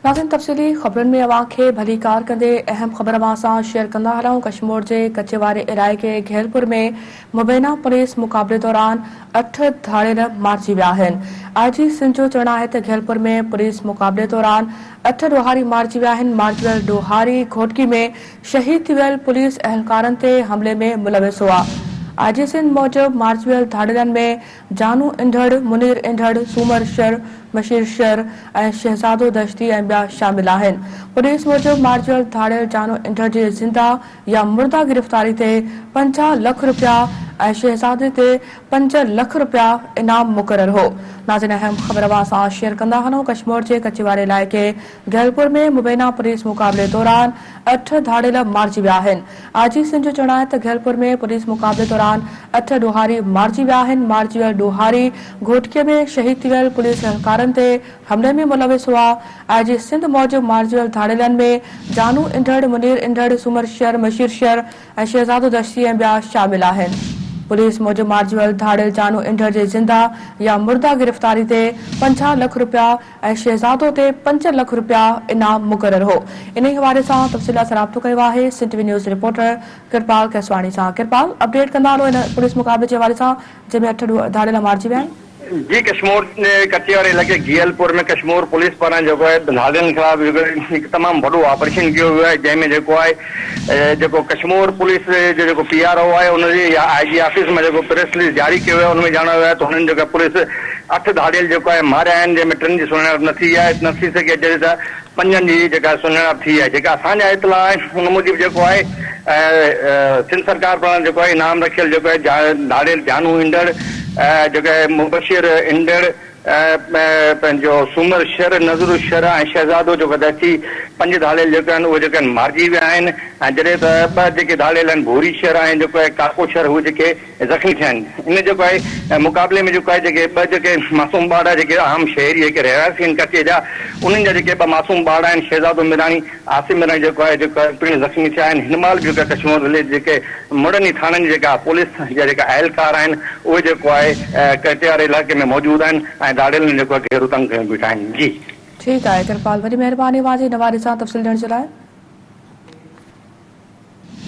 ناظرين تفصيلي خبرن ۾ اوهان کي ڀليڪار ڪندي اهم خبر اوهان سان شيئر ڪندا هلون ڪشمور جي ڪچي واري علائقي گهيلپور ۾ مبينا پوليس مقابلي دوران اٺ ڌاڙيل مارجي ويا آهن آء جي سنڌ جو چوڻ آهي ته گهيلپور ۾ پوليس مقابلي دوران اٺ ڏوهاري مارجي ويا آهن مارجي ويل ڏوهاري گهوٽڪي ۾ شهيد ٿي ويل پوليس اهلڪارن تي حملي ۾ ملوث هئا آء جي سنڌ موجب مارجي ويل ڌاڙيلن ۾ جانو انڍڙ، منير انڍڙ، سومر شر، مشير شر ۽ شهزادو دشتي ۽ ٻيا شامل آهن. پوليس موجب مارجيل ڌاڙيل جانو انڍڙ جي زنده يا مرده گرفتاري تي 50 لک رپيا ۽ شهزادي تي 5 لک رپيا انعام مقرر هو. ناظرين اهم خبر اوهان سان شيئر ڪندا هلون ڪشمور جي ڪچي واري علائقي گيلپور ۾ مبينا پوليس مقابلي دوران اٺ ڌاڙيل مارجي ويا آهن. آء جي سنڌ جو چوڻ آهي ته گيلپور ۾ پوليس مقابلي دوران اٺ ڏوهاري مارجي ويا آهن، مارجي ويل ڏوهاري گهوٽڪي ۾ شهيد ٿي ويل پوليس اهلڪارن تي حملي ۾ ملوث هئا. آء جي سنڌ موجب مارجي ويل ڌاڙيلن ۾ جانو انڍڙ، منير انڍڙ، سومر شر، مشير شر ۽ شهزادو دشتي ۽ ٻيا شامل آهن. پوليس موجب مارجي ويل ڌاڙيل جانو انڍڙ جي زنده يا مرده گرفتاري تي 50 لک رپيا ۽ شهزادو تي 5 لک رپيا انعام مقرر هو. انهي حوالي سان تفصيل سان رابطو ڪيو آهي Sindh T V news reporter Kirpal Keswani سان. ڪرپال اپڊيٽ ڪندا هلو ان پوليس مقابلي جي حوالي سان جنهن ۾ اٺ ڌاڙيل مارجي ويا آهن. جي ڪشمور ڪچي واري علائقي گيهل پور ۾ ڪشمور پوليس پاران جيڪو آهي ڌاڙيلن خلاف جيڪو هڪ تمام وڏو آپريشن ڪيو ويو آهي جنهن ۾ جيڪو آهي جيڪو ڪشمور پوليس جو جيڪو پي آر او آهي ان جي آء جي آفيس مان جيڪو پريس رليز جاري ڪيو ويو آهي ان ۾ ڄاڻايو ويو آهي ته هنن جيڪا پوليس اٺ ڌاڙيل جيڪو آهي ماريا آهن جنهن ۾ ٽن جي سڃاڻپ نه ٿي آهي نه ٿي سگهي آهي جڏهن ته پنجن جي جيڪا سڃاڻپ ٿي آهي جيڪا اسان جا اطلاع آهن ان موجب جيڪو آهي سنڌ سرڪار پاران جيڪو آهي انعام رکيل جيڪو آهي ڌاڙيل جانو انڊڙ جيڪو آهي مبشر انڊڙ پنهنجو سومر شر نظر شر ۽ شهزادو جيڪو دستي پنج ڌاڙيل جيڪو آهن اهي جيڪو آهن مارجي ويا آهن ۽ جڏهن ته ٻه جيڪي ڌاڙيل آهن ڀوري شر ۽ جيڪو آهي ڪاڪو شر هو جيڪي زخمي ٿيا آهن ان جيڪو آهي مقابلي ۾ جيڪو آهي جيڪي ٻه جيڪي معصوم ٻارڙا جيڪي عام شهري جيڪي رهواسي آهن ڪچي جا انهن جا جيڪي ٻه معصوم ٻارڙا آهن شهزادو ميراڻي آصف ميراڻي جيڪو آهي جيڪو آهي پڻ زخمي ٿيا آهن هن مهل به جيڪو آهي ڪشمور ضلعي جي جيڪي مڙني ٿاڻن جي جيڪا پوليس جا جيڪا اهلڪار آهن اهي جيڪو آهي ڪچي واري علائقي ۾ موجود آهن ۽ ڌاڙيلن جيڪو آهي گهيرو تنگ ڪيون بيٺا آهن جي. ٺيڪ آهي ڪرپال وڏي مهرباني اوهان جي ان حوالي سان تفصيل ڏيڻ جي لاء.